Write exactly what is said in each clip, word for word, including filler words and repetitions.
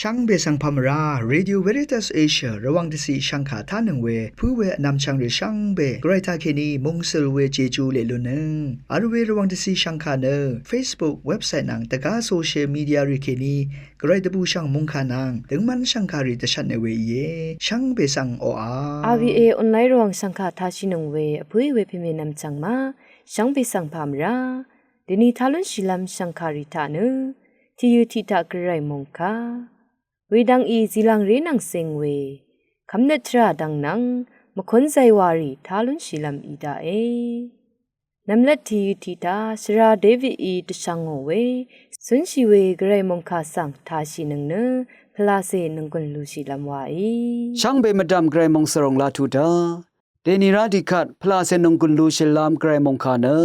Shvngbe svng pà mvrá, Radio Veritas Asia Rvwàng dvciq shvngkà tánøng we pǿ we vnvmchvng rì shvngbe Gvray taqkèní mungsøl we Jeju leq lunnøng vl we Rvwàng dvciq shvngkà nø Facebook, website nvng dvgá social media rì kèní Gvray dvbùshv̀ng mòngkà nvng døngmv́n shv̀ngkàrì dvshvtne we íe. Shvngbe svng oqà. R V A online Rvwàng shv̀ngkà tashìnøng we vpǿì we pèmènvm chv̀ng ma, shvngbe svng pà mvrá. Dèni tá lúnshìlv́m shv̀ngkàrì taq nø tìyø tiq taq Gvray mòngkà. Wedvng í zìlv̀ngré nvng zeng we kvmnøt tvrà dvng nvng mvkún zaywàrì tá lúnshìlv́m í daqe. Nvmlat tìyø tiq taq shvra Davidí dvshvngò we cúnshì we Gvray mòngkà svng tashìnøng nø pvlacè nònggùn lushìlv́m waí. Shvngbe mvdv̀m Gvray mòngsvròng laq tuq daq. Dèni rá tiqkvt pvlacè nònggùn lushìlv́m Gvray mòngkà nø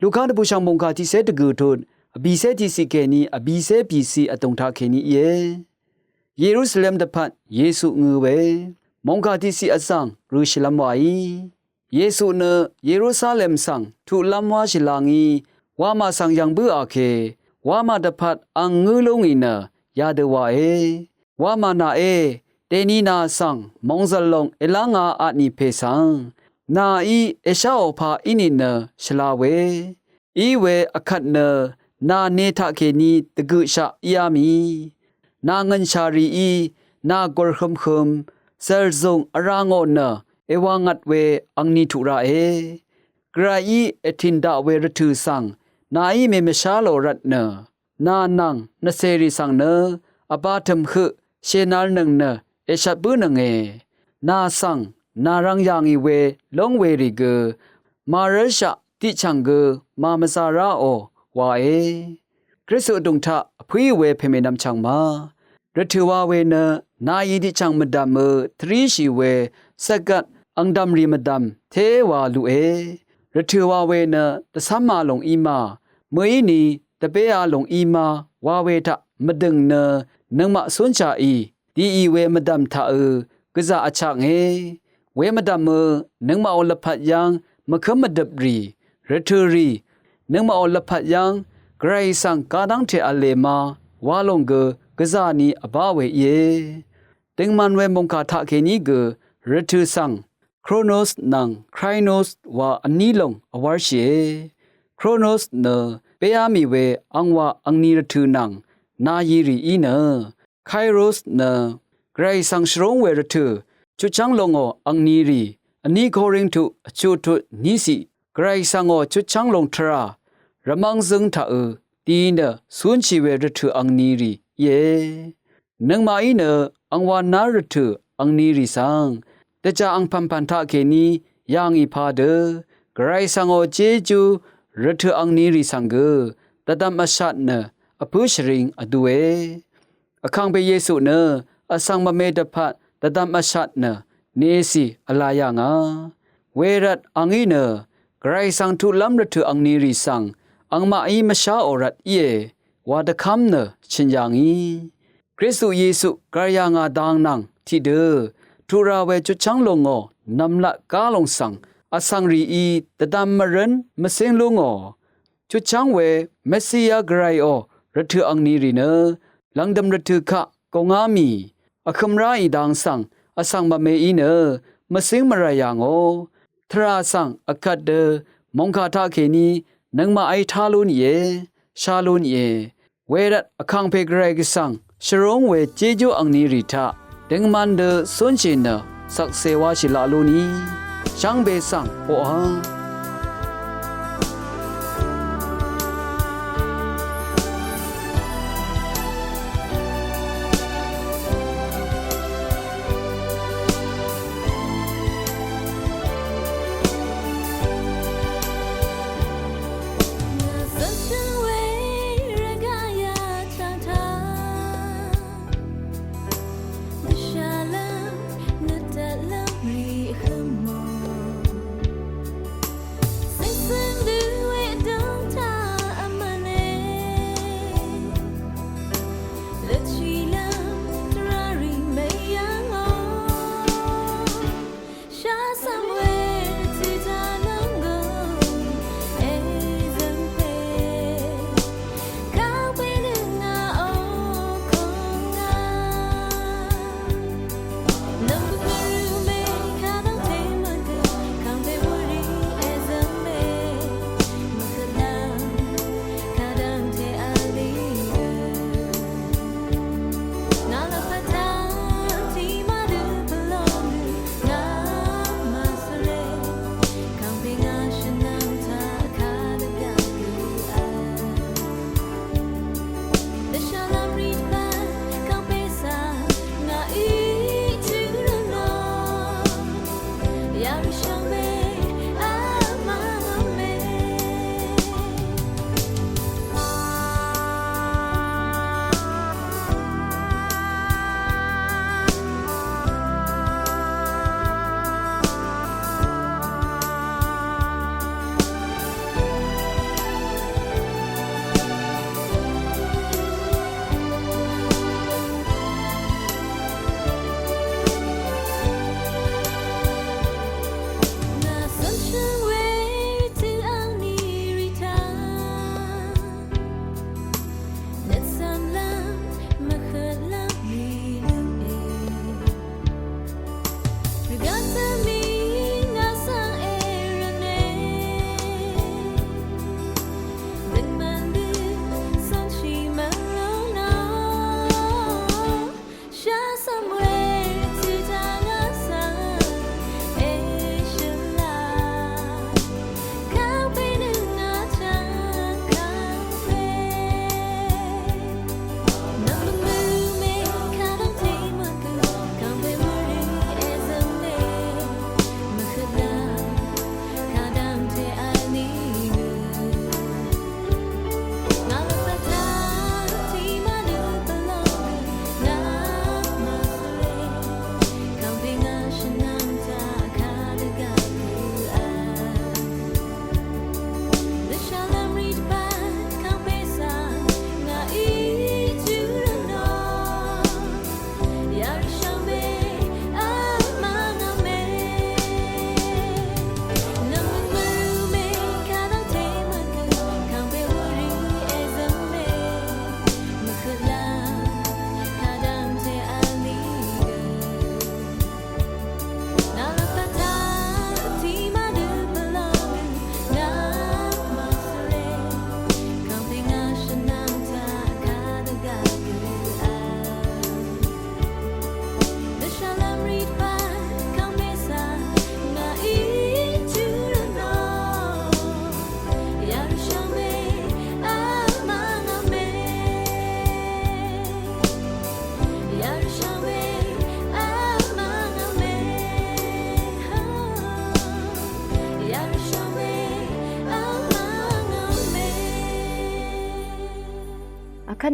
Luka dvbùshv̀ng mòngkà tiqcé dvgø̀ tut vbìcé tiqciq kèní vbìcé bìciq vdùng taqkèní íe. Yerusalem dvpvt Yesu ngø we mòngkà tiqciq vzv̀ng røshìlv́m waí. Yesu nø Yerusalem svng tuqlv́m wáshì la ngí, wamà svng yv̀ng bǿà ke, wamà dvpvt ang ngǿ lú ngì nø yadø wae. Wamà nàe, dèni nà svng mòngzv̀l lòng èlv́nga vtnì pè svng nàí èsháò pà í nìnø shvla we. Iwe vkvt nø nà ne taqkèní dvgøqshaq íá mì. Nà ngø̀nshà rìí nà gùr hømhøm zv̀lzùng vrá ngò nø èwangvt we angni tuq raqe. Gvrayí ètìn daq we rvtø̀ svng nàí mèmvshá lò rvtnø nà nvng nvcèrì svng nø vbā tø̀m høq shènalnøng nø èshvt bǿnønge. Nà svng nàrvng yà ngì we lóng werì gø màrv́lshaq tiqchv̀ng gø màmvzā ráò wae. Kristu vdùng taq vpǿì we pèmènvm chv̀ng ma. Rvtø̀ wa we nø nàí tiqchv̀ng mvdv̀mø tvríshì we svgvt angdv̀mrì mvdv̀m téwa luqe. Rvtø̀ wa we nø dvcv́mā lòng í ma, mø̀íni dvbéā lòng í ma wa we taq mvdø̀ng nø nøngmaq cúnshaqì dìì we mvdv̀m taqø gvzà vchaknge. We mvdv̀mø nøngmaqò lvpat yv́ng mvkǿm mvdøprì, rvtø̀rì, nøngmaqò lvpat yv́ng Gvray svng gadv́ngte v̄le ma wa lòng gø gvzà ni vbá we íe. Døngman we mòngkà taqkèní gø rvtø̀ svng Kronos nvng Krainos wa vní lòng vwv́rshìe. Kronos nø béá mì we angwà angni rvtø̀ nvng nàyirì í nø, Kairos nø Gvray svng shvrúng we rvtø̀ chutchv́ng lòngò angnirì vní Korintu vchuq tut níciq Gvray svngò chutchv́ng lòng tvrà rvmv́ng zǿng taqø dì nø cúnshì we rvtø̀ angnirì íe. Nøngmaqí nø angwà nár rvtø̀ angnirì svng dvjà angpv̀npv̀n taqkèní yà ngì padø Gvray svngò jejú rvtø̀ angnirì svng gø dvdvm vshat nø vpǿ shvring vdue. Vkàngpè Yesu nø vsvng mvme dvpvt dvdvm vshat nø nècì vla yà ngà. Wervt àngí nø Gvray svng tuqlv́m rvtø̀ angnirì svng angmaqí mvsháò rvt íe wa dvkv́m nø chø̀n yà ngì. Kristu Yesu gv̀r yà ngà dang nvng tiqdø tuq ra we chutchv́ng lòngò nv̀mlat gá lòng svng vsvng rìí dvdvm mvrǿn mvcíng lú ngò. Chutchv́ng we Mesia Gvrayò rvtø̀ angnirì nø lv̀ngdø̀m rvtø̀ kaq gòngá mì vhø̄m ráì dang svng vsvng mvmeí nø mvcíng mvrà yà ngò. Tvrà svng vkvt dø mòngkà taqkèní nøngmaqí tá lún ìe, shá lún ìe. Wervt vkàngpè Gvray Gvsvng shvrúng we jejú angnirì taq døngman dø cúnshì nø shvkse wáshì laq lúni shvngbe svng oqà.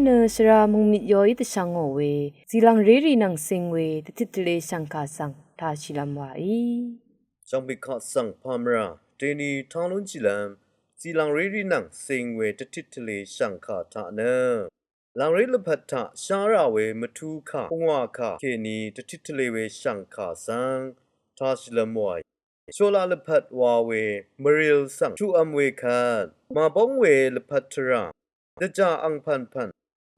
Nø svra mungmit yoí dvshvngò we, zìlv̀ngrérì nvng cing we, dvtit tvle shv̀ngkà svng tāshìlvm wàí. Shv̀ngbìkaq svng pàmvrà, deni tánglúnshìlvm, zìlv̀ngrérì nvng cing we, dvtit tvle shv̀ngkà taq nø. Lv̀ngré lvpat taq shárà we mvtukà, pungwàkà, kèní dvtit tvle we shv̀ngkà svng, tāshìlvm wàí. Sholaq lvpat wa we, mvril svng, tuqvm we kvt, màbóng we lvpat tvrà, dvjà angpv̀npv̀n,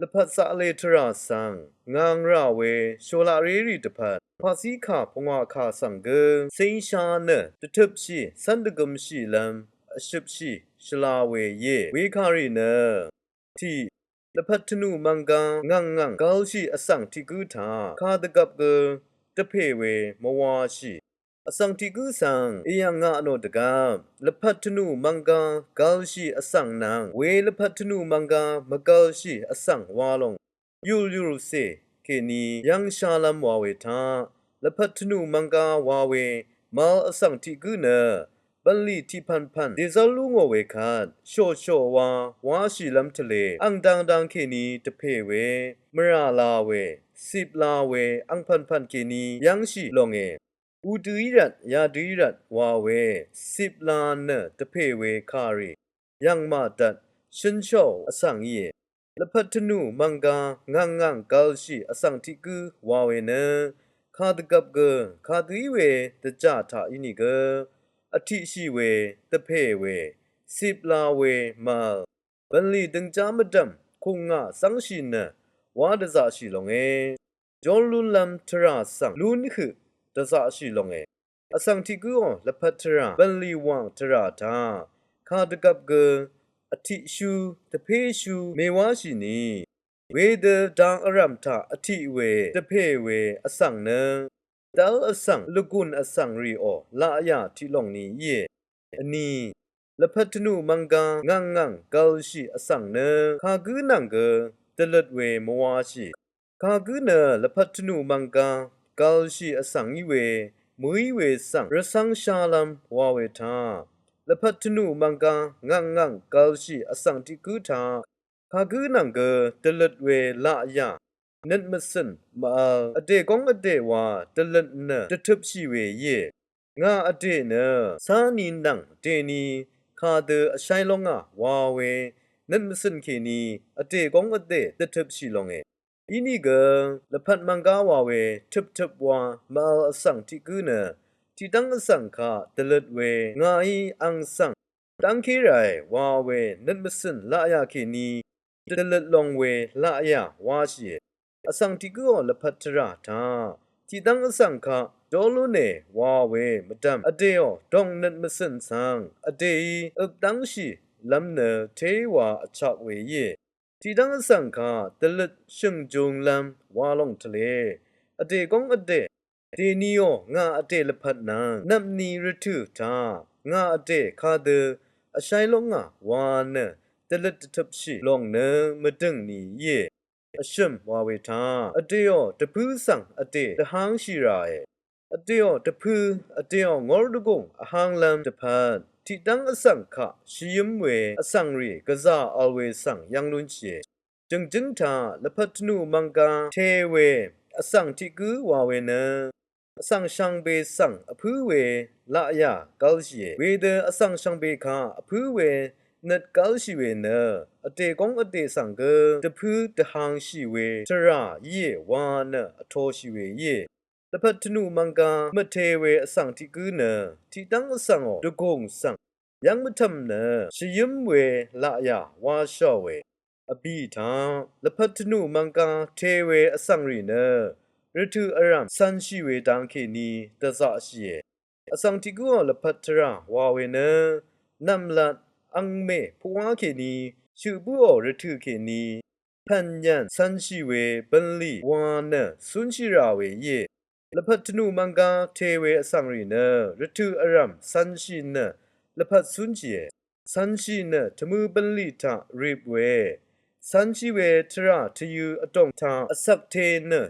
lvpat zaqle tvrà svng, ngangrà we, sholaqrérì dvpvt, paqzíkà pungwàkà svng gø, cíngsha nø, dvtøpshì, cv́n dvgømshìlvm, vshøpshì, shvla we íe, wekàrì nø. Tiq, lvpat tvnù mvnggá ngv̀ng ngv̀ng gv̄lshì vsvng tiq gǿ taq, kadvgvp gø dvpè we mvwashì. Vsvng tiq gǿ svng, èyv̀ng ngà nò dvgvp, lvpat tvnù mvnggá gv̄lshì vsvng nvng, we lvpat tvnù mvnggá mvgv̄lshì vsvng wa lòng. Yùl yùlcè kèní yv́ngshálv́m wa we taq, lvpat tvnù mvnggá wa we mvl vsvng tiq gǿ nø, bv̀nlì tiqpv̀npv̀n dèzv́r lú ngò we kvt, shòshò wa wáshìlv́m tvlē, ang dangdang kèní dvpè we, mvrà la we, cip la we, angpv̀npv̀n kèní yv́ngshì longe. Udø í rvt, yadø í rvt wa we, cip la nø dvpè we kàrì, yv̀ng màdvt, shønshòò vsvng íe. Lvpat tvnù mvnggá ngv̀ng ngv̀ng gv̄lshì vsvng tiq gǿ wa we nø, kadvgvp gø, kadø í we dvjà taq ínìgø, vtiqshì we, dvpè we, cip la we mvl, bv̀nlì døngjá mvdv̀m, kùng ngà zv́ngshì nø, wá dvzaqshì longe. Jól lúnlv́m tvrà svng lún høq dvzaqshì longe. Vsvng tiq gǿò lvpat tvrà, bv̀nlì wàng tvrà taq, kadvgvp gø, vtiqshú, dvpéshú, mèwáshì ni. Wedø dang vrv̀m taq vtiq we, dvpè we, vsvng nø, dv́l vsvng, lvgùn vsvng rìò, laqyà tiq lòng ni íe. Vni, lvpat tvnù mvnggá ngv̀ng ngv̀ng gv̄lshì vsvng nø, kagǿ nvng gø, dvløt we mvwashì. Kagǿ nø lvpat tvnù mvnggá gv̄lshì vsvng í we, mø̀í we svng, rvcv́ng shálv́m wa we taq, lvpat tvnù mvnggá ngv̀ng ngv̀ng gv̄lshì vsvng tiq gǿ taq, kagǿ nvng gø dvløt we laqyà, nøt mvcø̀n mvvl, vdè góng vdè wa dvløt nø dvtøpshì we íe. Ngà vdè nø, cáni nvng dèni, kadø vsháy lóngà wa we, nøt mvcø̀n kèni, vdè góng vdè dvtøpshì longe. Inìgø, lvpat mvnggá wa we, tøptøp wa, mvvl vsvng tiq gǿ nø, tiqdv́ng vsvng kaq, dvløt we, ngàí ang svng, dv́ngké ràe, wa we, nøt mvcø̀n laqyà kèni, dvløt long we, laqyà, wáshìe. Vsvng tiq gǿò lvpat tvrà taq, tiqdv́ng vsvng kaq, jól lúne, wa we, mvdv̀m, vdèò, dòng nøt mvcø̀n svng, vdèí, øp dv́ngshì, lv́m nø, téwa, vchak we íe. Tiqdv́ng vsvng kaq, dvløt shø̀ngjunglv́m, wa lòng tvlē. Vdè góng vdè. Dèniò, ngà vdè lvpat nvng, nvpni rvtø̀ taq, ngà vdè kadø, vsháy lóngà, wa nø, dvløt dvtøpshì, lòng nø, mvdø̀ng ni íe. Vshø̀m wa we taq, vdèò, dvpǿ svng, vdè, dvhangshì ràe. Vdèò dvpø̄, vdèò ngór dvgùng vhánglv́m dvpvt, tiqdv́ng vsvng kaq shvyǿm we vsvngrì gvzà vl we svng yv́ng lúnshìe. Jø̀ngjǿng taq lvpat tvnù mvnggá te we vsvng tiq gǿ wa we nø, vsvng shvngbe svng vpǿ we laqyà gv́lshìe. Wedø vsvng shvngbe kaq vpǿ we nøt gv́lshì we nø, vdè góng vdè svng gø dvpǿ dvhangshì we tvrà íe wa nø vtoshì we íe. Lvpat tvnù mvnggá mvte we vsvng tiq gǿ nø, tiqdv́ng vsvngò dvgùng svng, yv́ng mvtv̀m nø, shvyǿm we laqyà wáshàò we. Vbì taq, lvpat tvnù mvnggá te we vsvngrì nø, rvtø̀ vrv̀m cv̄nshì we dang kèní dvzaqshìe. Vsvng tiq gǿò lvpat tvrà wa we nø, nv̀mlat, angmè, puqwá kèní, shøq bǿò rvtø̀ kèní, pv̀n yv̀n cv̄nshì we bv̀nlì wa nø cúnshì rà we íe. Lvpat tvnù mvnggá te we vsvngrì nø, rvtø̀ vrv̀m cv̄nshì nø, lvpat cúnshìe. Cv̄nshì nø tvmø̄ bv̀nlì taq rip we, cv̄nshì we tvrà tvyø̄ vdòng taq vcvk te nø,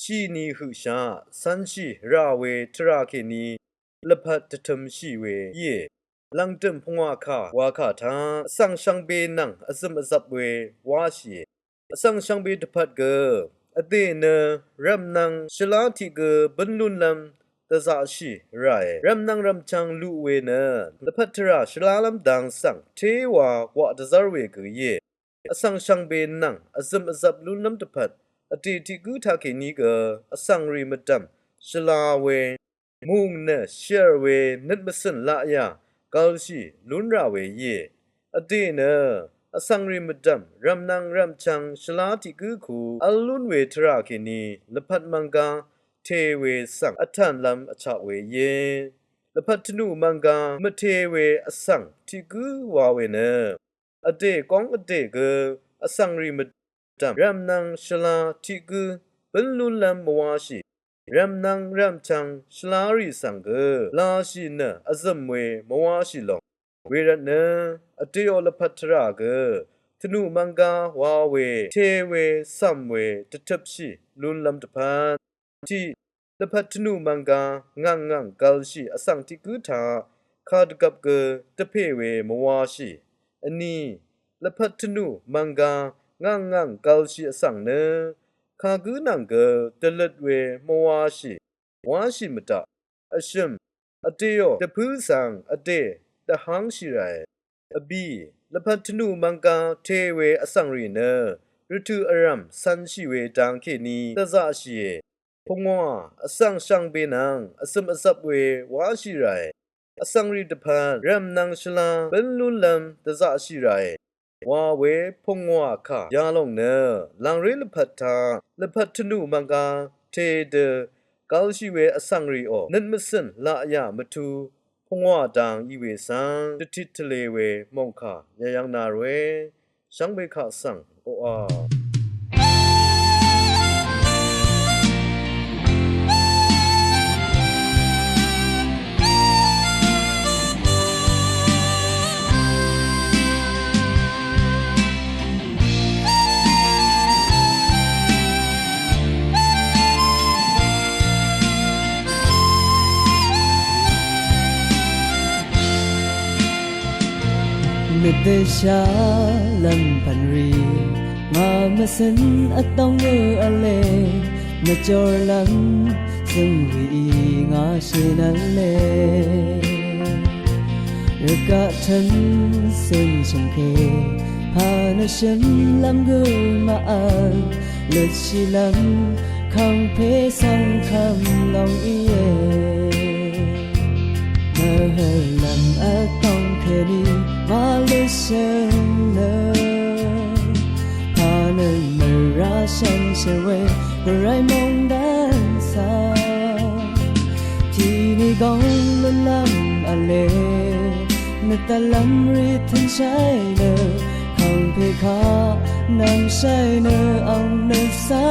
shìni høqshaq, cv̄nshì rà we tvrà kèní, lvpat dvtømshì we íe. Lv̀ngdø̀m pungwà kà wa kà taq, vsvng shvngbe nvng vzø̀m vzvp we wáshìe. Vsvng shvngbe dvpvt gø vdè nø rv̀mnvng shvlá tiq gø bǿn lúnlv́m dvzaqshì ràe. Rv̀mnvng rv̀mchvng luq we nø lvpat tvrà shvlálv́m dang svng téwa waq dvzv́r we gø íe. Vsvng shvngbe nvng vzø̀m vzvp lúnlv́m dvpvt vdè tiq gǿ taqkèní gø vsvng rì mvdv̀m shvla we mùng nø shv̀r we nøt mvcø̀n laqyà gv̄lshì lún rà we íe. Vdè nø vsvng rì mvdv̀m rv̀mnvng rv̀mchvng shvlá tiq gǿ ku v́l lún we tvrà kèní lvpat mvnggá te we svng vtv̀nlv́m vchaq we íe. Lvpat tvnù mvnggá mvte we vsvng tiq gǿ wa we nø vdè góng vdè gø vsvng rì mvdv̀m rv̀mnvng shvla tiq gǿ bǿn lúnlv́m mvwáshì. Rv̀mnvng rv̀mchvng shvlá rì svng gø lashì nø vzø̀m we mvwáshì lòng. Wervtnø vdèò lvpat tvrà gø tvnù mvnggá wa we te we cv̀m we dvtøpshì lúnlv́m dvpvt tiq lvpat tvnù mvnggá ngv̀ng ngv̀ng gv̄lshì vsvng tiq gǿ taq kàdvgvp gø dvpè we mvwáshì. Vní lvpat tvnù mvnggá ngv̀ng ngv̀ng gv̄lshì vsvng nø kagǿ nvng gø dvløt we mvwáshì wáshì mvdaq. Vshø̀m vdèò dvpǿ svng vdè dvhv́ngshì ràe. Vbì lvpat tvnù mvnggá te we vsvng rì nø rvtø̀ vrv̀m cv̄nshì we dang kèní dvzaqshìe. Pungwà vsvng shvngbe nvng vzø̀m vzvp we wáshì ràe. Vsvng rì dvpvt rv̀mnvng shvla bǿn lúnlv́m dvzaqshì ràe wa we pungwà kà yalòng nø làngré lvpat taq lvpat tvnù mvnggá te dø gv̄lshì we vsvng rìò nøt mvcø̀n laqyà mvtú pungwà dang í we svng dvtit tvlē we mòngkà yayv́ng na ròe. Shvngbe kaq svng oqà. Nøt dvsha lv́m pv̀n rì ngà mvcø̀n vtóng ngø v̄le, nø jórlv́m zø̀ng rì í ngà shì nv̄le. Rvgaq tv́n cø̀n shø̀ngke pà nø shø̀nlv́m gø màvl, løtshìlv́m kàngpè svng kv́m lòng íe. Mvhø̀lv́m vtóng kèní màløtshø̀n nø pà nø mvrá shànshér we gvray mòngdàn svng tìní góng lúnlv́m v̄le, nø dvlv́m rì tø̀nshàì nø kàngpè kaq nv̀mshàì nø ang nø cà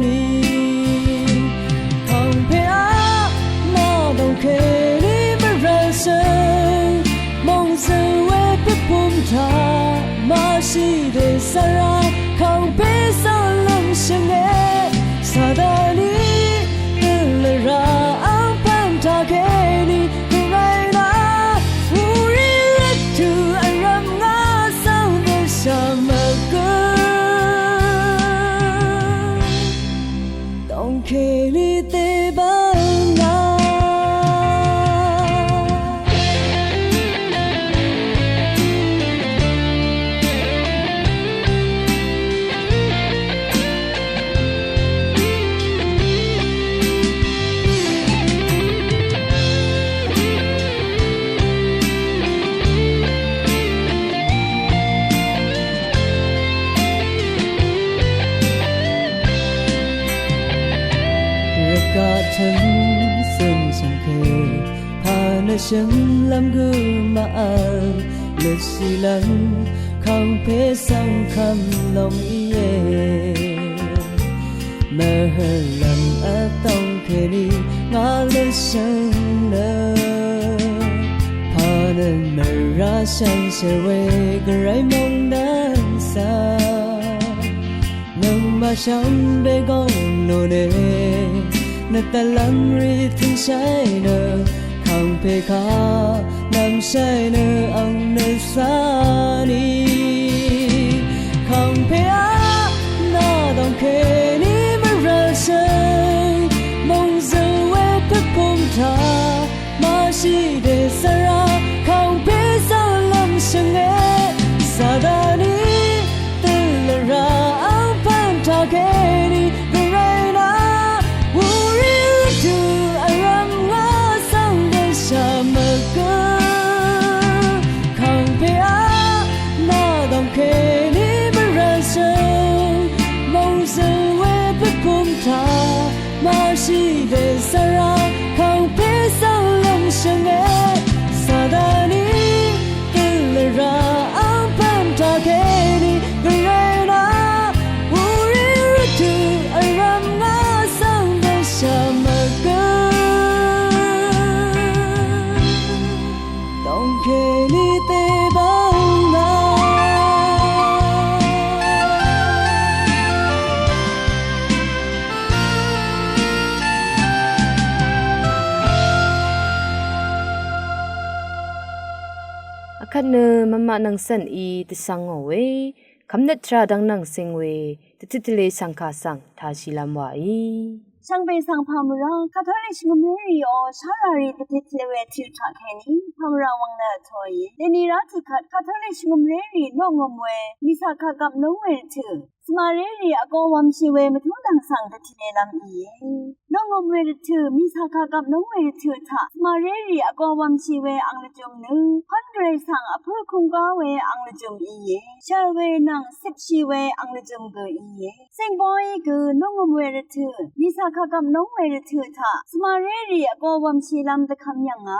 nì. Kàngpè aq nà dòng kèní mvrv̀lshø̀n mòngzø̀l we pvpùm taq màshì dècv̀ra kàngpè cv̀nlv́m shø̀nge. Sataní dø lvrà angpv̀n taqkèní gvray nà wurì rvtø̀ vrv̀m ngà svng dvshà mvgø dòng kèní dèbv̀n ngà. Rvgaq tv́n cø̀n shø̀ngke pà nø shø̀nlv́m gø màvl, løtshìlv́m kàngpè svng kv́m lòng íe. Mvhø̀lv́m vtóng kèní ngà løtshø̀n nø pà nø mvrá shànshér we gvray mòngdàn svng nøngmaq shvngbe góng lúne. Nø dvlv́m rì tø̀nshàì nø kàngpè kaq nv̀mshàì nø ang nø cà nì. Kàngpè aq Dòng kèní mvrvl shø̀ng, mòngzø̀l we pvgùng taq, màshì dèzvra, kàngpè zvlv́m shø̀nge, Sataní, dø lvrà, angpv̀n taq kèní, Gvray nà, wuri rvtø̀, vrv̀m ngà svng dèshà mvgø. Kàngpè á, nà dòng kèní mvrvl shø̀ng, mòngzø̀l we pvgùng taq, màshì dèzvra, kàngpè svng lv́m shø̀nge, Sataní, dø lvrà, angpv̀n taq kèní, Gvray nà, wuri rvtø̀, vrv̀m ngà svng dèshà mvgø. Dòng kèní tebà ung nà. Vkvt nø mvmaq nvng cv̀n í dvshvngò we, kvmnøt tvrà dvng nvng cing we, dvtit tvlē shv̀ngkà svng tāshìlv́m wàí. Shvngbe svng pà mvrá, Katolik shvngø̀mrérì ò sháràrì dvtit tvlē we tø̀ taq kèní, pà mvrá wvng nø vtōìe. Dèni rá tø̀kvt, Katolik shvngø̀mrérì noqngø̀m we, mìsà kàgvp núng we rvtø̀, svmaré rì vgō wv̄mshì we mvtúng dv̀ng svng dvtìlelv́m íe. Nungø̀m we rvtø̀, mìsà kàgvp núng we rvtø̀ taq, svmaré rì vgō wv̄mshì we ang lvjø̀m nø, pv́n Gvray svng vpǿ kūngá we ang lvjø̀m íe. Shv̀l we nvng cipshì we ang lvjø̀m gø íe. Cìngbóí gø nungø̀m we rvtø̀, mìsà kàgvp núng we rvtø̀ taq, svmaré rì vgō wv̄mshìlv́m dvkvm yv̀ngà.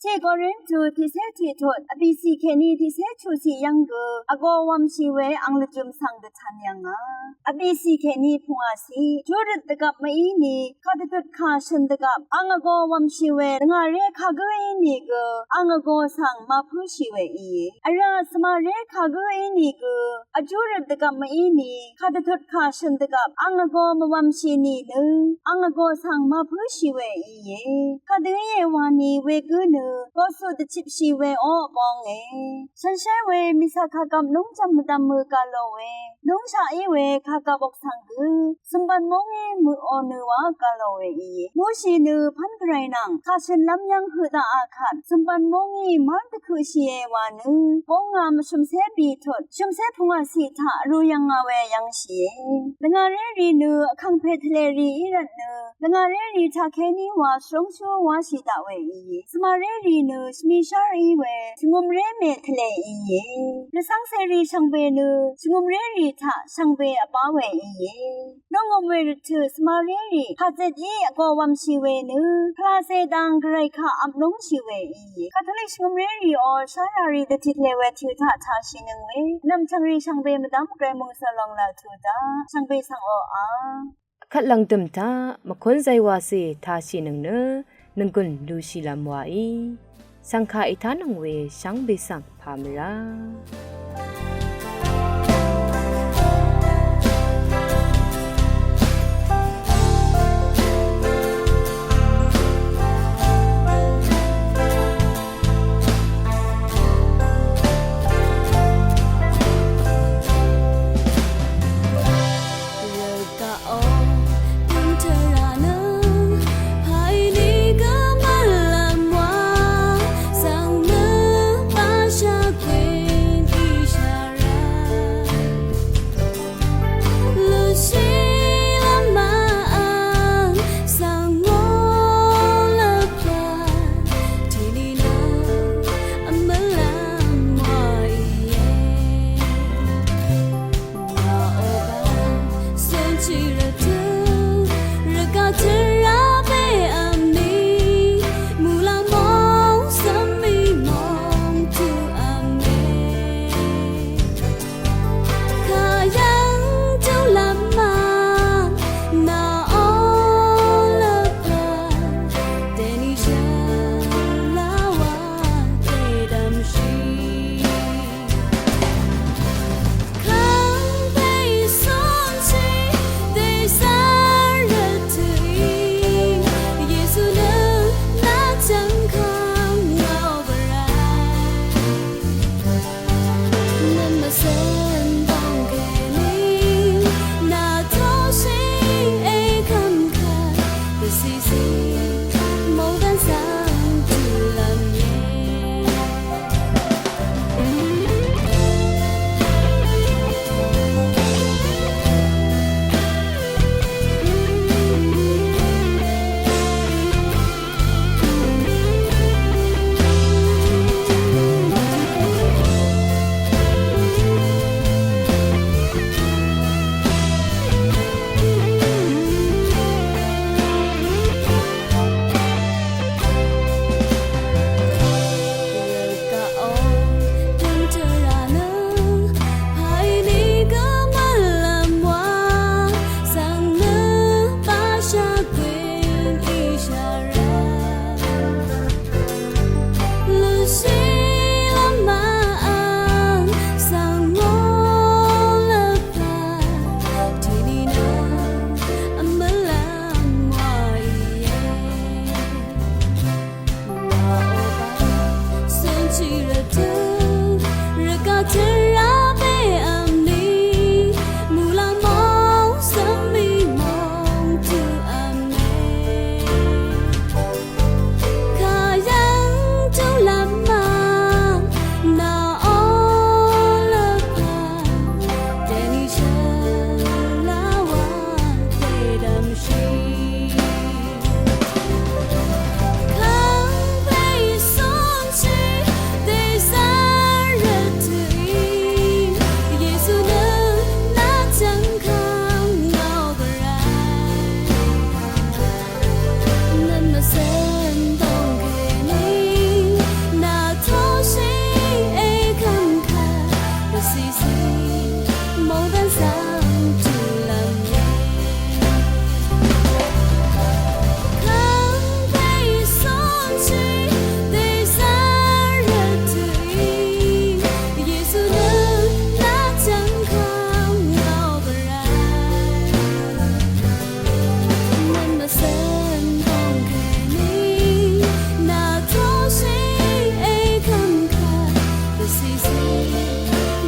Tiq Korintu tiqcé tiqtut, vbìcì kèní tiqcé chuqcì yv́ng gø, vgō wv̄mshì we ang lvjø̀m svng dvtv̄n yv̀ngà. Vbìcì kèní pungwàcì, júrøt dvgvp mv-í ni, kadvdut kà shø̀n dvgvp, ang vgō wv̄mshì we, dvngàré kagǿ í nìgø, ang vgō svng màpǿshì we íe. Vrá svmaré kagǿ í nìgø, vjúrøt dvgvp mv-í ni, kadvdut kà shø̀n dvgvp, ang vgō mvwv̄mshì nìnø, ang vgō svng màpǿshì we íe. Kadø íe wani wegǿ nø, gosuq dvchipshì we ó vbōnge. Shànshér we mìsà kàgvp núng jv̀m mvdv̀m mø gà lò we, núng shaq í we kàgvp oksvng gø, zø̀mbv̀n móng í mø-ò nø wa gà lò we íe. Mùshì nø pv́n Gvray nvng, kà shø̀nlv́m yv́ng høq daqà kvt, zø̀mbv̀n móng í mv́r dvkøqshìe wa nø, bóngā mvshø̀mcé bìtut, shø̀mcé pungwàcì taq vrū yv̀ngà we yv́ngshìe. Dvngàré rì nø, vkàngpè tvlè rì í rvt nø, dvngàré rì taq kèní wa shvrúngshú wáshì daq we íe. Svmaré rì nø, shvmishár í we, shvngø̀mré mè tvlè íe. Rvcv́ngcè rì shvngbe nø, shvngø̀mré rì taq shvngbe vbá we íe. Nungø̀m we rvtø̀ svmaré rì, kàzøt í vgō wv̄mshì we nø, pvlacè dang Gvray kaq vp lúngshì we íe. Katolik shvngø̀mré rì ò sháràrì dvtit le we tø̀ taq tāshìnøng we, nv̀mchv̀ng rì shvngbe mvdv́m Gvray mòngsvlong laq tø̀ daq, shvngbe svng oqà. Vkvt lv̀ngdø̀m taq, mvkún zaywacè tāshìnøng nø, nònggùn lúshìlv́m wàí. Shv̀ngkà ètánøng we shvngbe svng pà mvrá.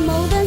Mòdv́n